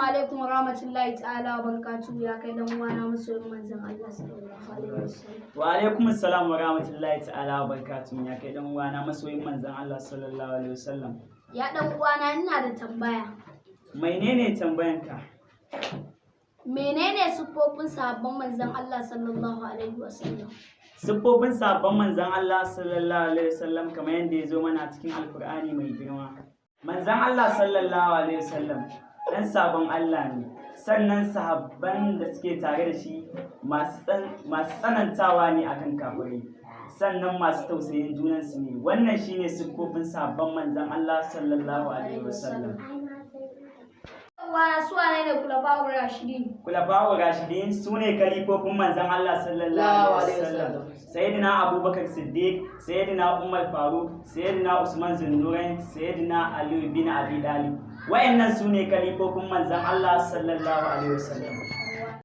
Assalamu alaikum wa rahmatullahi ta'ala wa barakatuhu, ya kai dan uwana masoyin manzon Allah sallallahu alaihi wasallam. Wa alaikum assalam wa rahmatullahi ta'ala wa barakatuhu, ya kai dan uwana masoyin manzon Allah sallallahu alaihi wasallam. Ya dan uwana, ina da tambaya. Menene tambayanka? Menene siffofin sahabban manzon Allah sallallahu alaihi wasallam? Siffofin sahabban manzon Allah sallallahu alaihi wasallam, kamar yadda ya zo mana a cikin Alkur'ani mai girma. Manzon Allah sallallahu alaihi wasallam dan sabon Allah ne. Sannan sahabban da suke tare da shi masu tsanantawa ne akan kafirai. Sannan masu tausayin junansu ne. Wannan shine siffofin sahabban manzon Allah sallallahu alaihi wasallam. Uwana, su wane ne khulafa'ur rashidin? Kulafa'u Rashidin su ne kalifofin manzon Allah sallallahu alaihi wasallam. Sayyidina Abubakar Siddiq, Sayyidina Umar Faruk, Sayyidina Usman Zunnurain, Sayyidina Ali bin Abi Talib. Wayannan su ne kalifofin manzon Allah sallallahu alaihi wasallam.